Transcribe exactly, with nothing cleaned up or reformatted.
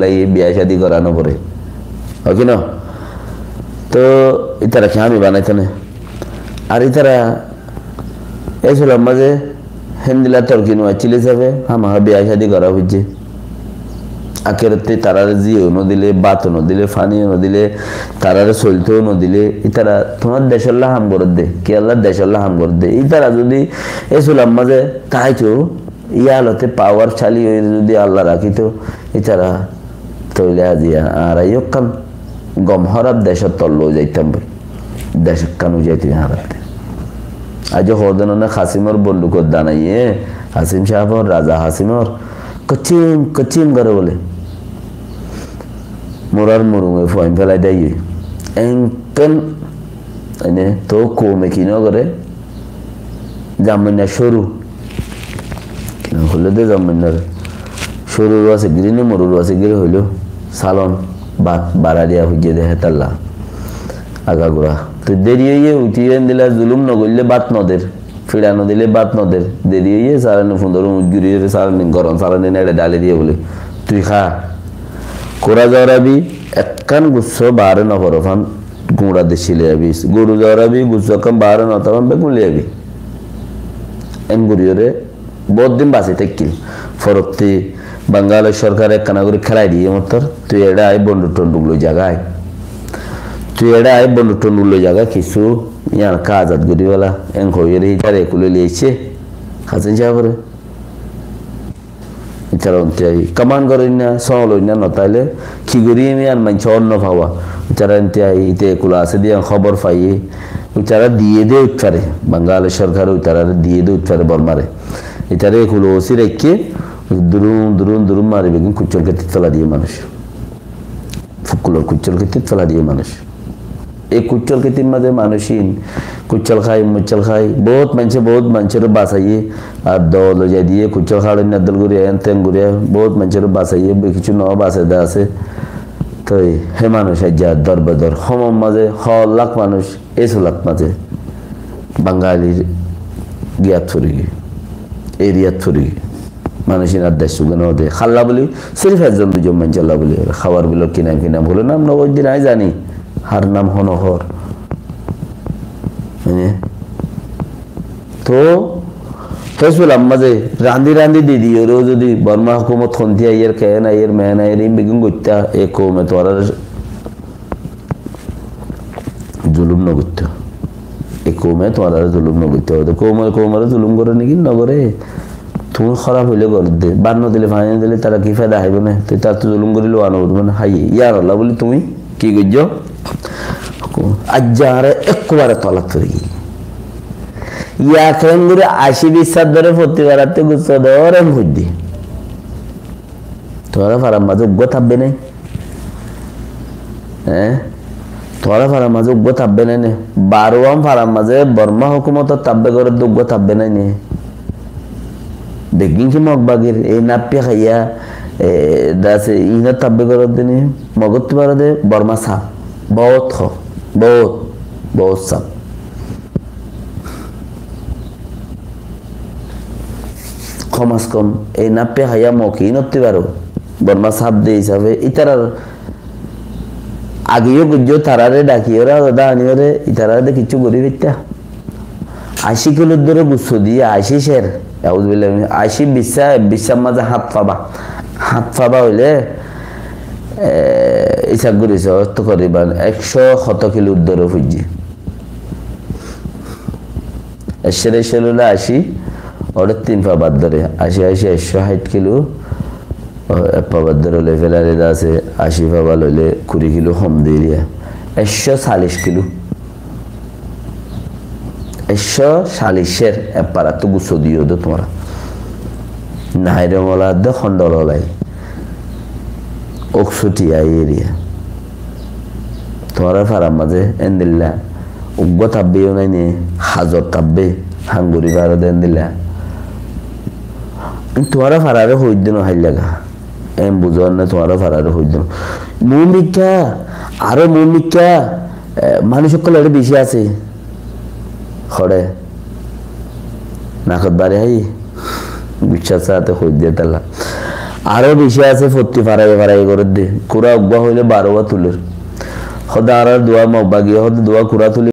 lagi biya cádi gorá no foré. Ó ki no? Toh ítara ki hámi banaitó né? Ar ítara e sular mazé héndilla torki no accíl hísabe hámahá biya cádi gorá foijjé. Akérotte tarare ziyó no dile, bát no dile, fani no dile, tarare solto no dile, ítara tuáñr decolla ham gorédde, kiyólla decolla ham gorédde. Ítara zodi e sular mazé táito, yá halote pawar cáli ói zodi Allah rakíto, ítara toile aziya añára yó ekkán gom hóraf decór tolla ói zaitam boi. Dec ekkán ói zaito añárattú. Aijjó hoódde no né Kasimor bondukor danaye, Kasim sáfor, raza Kasimor, koccím, koccím goré bóle. Murar murunge fuain félai daiye. Enkén, ene, to koume ki no goré? Zammoinna córu. Ki nam hoiló de zammoinnare? Córur uase gíri né morur uase gíri hoiló? Salon, bát, bara diya foijjé de hétalla. Agagura. Toi deri óiye uithiyó endilla zulum no goille bát no der. Fiça no dile bát no der. Deri óiye salani fundoro minit gúri óiye salani gorom salani neçe dali diye bóle. Tui há. Kura zorabi, ekkán gusso baáre no foró fan, guñça deci loi abi. Goru zorabi, gusso ekkán baáre no tafan, beggún loi abi. En guriyóre bout din basi táikkil. Forotti Bangalor sorkare ekkana gori kélai diye mottor, tui eçe ai bonduk tonduk loi zaga ai. Tui eçe ai bonduk tonduk loi zaga, kissú yián ka azad gori fela, en hoiyóre ítare ekule loi aicce. Hasan sáfore. Ítara unti ai kaman goróinna, sóñloinna no táile ki gorí emi ar maincé ónno fawa. Ítara unti ai ite ekula asé de yián hóbor faiyé. Ítara diyé de uit fare. Bangalor sorkare ítarare diyé de uit fare Bormare. Ítara ekula osí raikké, durum, durum, durum mari beggún kuccol kétit fela diyé manúic. Fukkulor kuccol kétit fela diyé manúic. E kuccol kétit mazé manúic ín kuccol hái, muccol hái, bout maincé, bout maincóre basaiyé, ar dol loi zai diyé, kuccol háçoinna dol gori, en ten gori, bout maincóre basaiyé, be kissú no basai de asé. Toi hé manúic aijja dor bedor, homor mazé hó lak manúic, e sulat mazé Bangalir giyat fori giyé, eriyat fori giyé. Manúic inar dec suge no de. Hálla buli, sirif ekzon duizon maincólla buli. Hábar bilor ki nam, ki nam hoilé nam no hoiddin, añí zani. Hár nam hono hór. Mane, to, hé sular mazé randi randi di diyóre zodi Borma hókumot honti aiyér, ken aiyér, men aiyér, in beggún goittá, e koume tuáñrare zulum no goittó. E koume tuáñrare zulum no goittó. Hoó de koume, koumore zulum goré niki? No goré. Tuñí hóraf óile gorédde. Bát no dile, faní no dile, tara ki feda háibo né? Toi tarattú zulum gorí lowa no foribo né? Háiye. Yíanolla buli tuñí ki goijjó? Aijja añára ekkubare tolat fori giyí. Yá keéngori ací bissár dóre fotibarattú gusso dóre hoiddé. Tuáñra farar mazé uggúa tábbe nái? Eé? Tuáñra farar mazé uggúa tábbe nái né? Baruwán farar mazé Borma hókumotór tábbe gorédde uggúa tábbe nái né? Beggín ki Mog bagir? Ei náppi háiya, e, dase iínor tábbe gorédde né? Mogottú baré de Borma saf. Bout hó, bout, bout saf. Kom az kom ei náppi háiya Mog iínottú baró. Borma saf de hísafe ítarar age yó goijjó, tarare dhakiyóre, adoda aniyóre, ítarare de kiccú gorí faittá. Ací kilur dóre gusso diyé, ací cer, auzubillah, ací bissá, bissár mazé hát faba. Hát faba óile, e, hísab gorí so, tokoriban ekcó hoto kilur dóre foijjé. Ekcó, ekcó lóile ací, óre tin fabar dóre. Ací, ací, ekcó háit kiló, o, ek fabar dóre loi félai de asé, ací faba lóile kuri kiló hom de eriya. Ekcó callic kiló. Ekcó callic cer ek farattú gusso diyó de tuáñra. Nairong ola de hondol olai. Oksuti ai eriya. Tuáñra farar mazé endilla uggúa tábbe yó nái né, hazor tábbe, ham gorí faro de endilla. Tuáñra farare hoiddé no háillaga. En buzón né tuáñra farare hoiddé no. Muúmikká, aró muúmikká, e, manúic ókkol eré beci asé. Hoçé. Nakot bari hái. Guccár sáte hoiddé talla. Aró beci asé, fottí faraye faraye gorédde. Kura uggúa hoilé barówa tuler. Hoódde añárar duwa mo-, bagi hoódde duwa kura tuli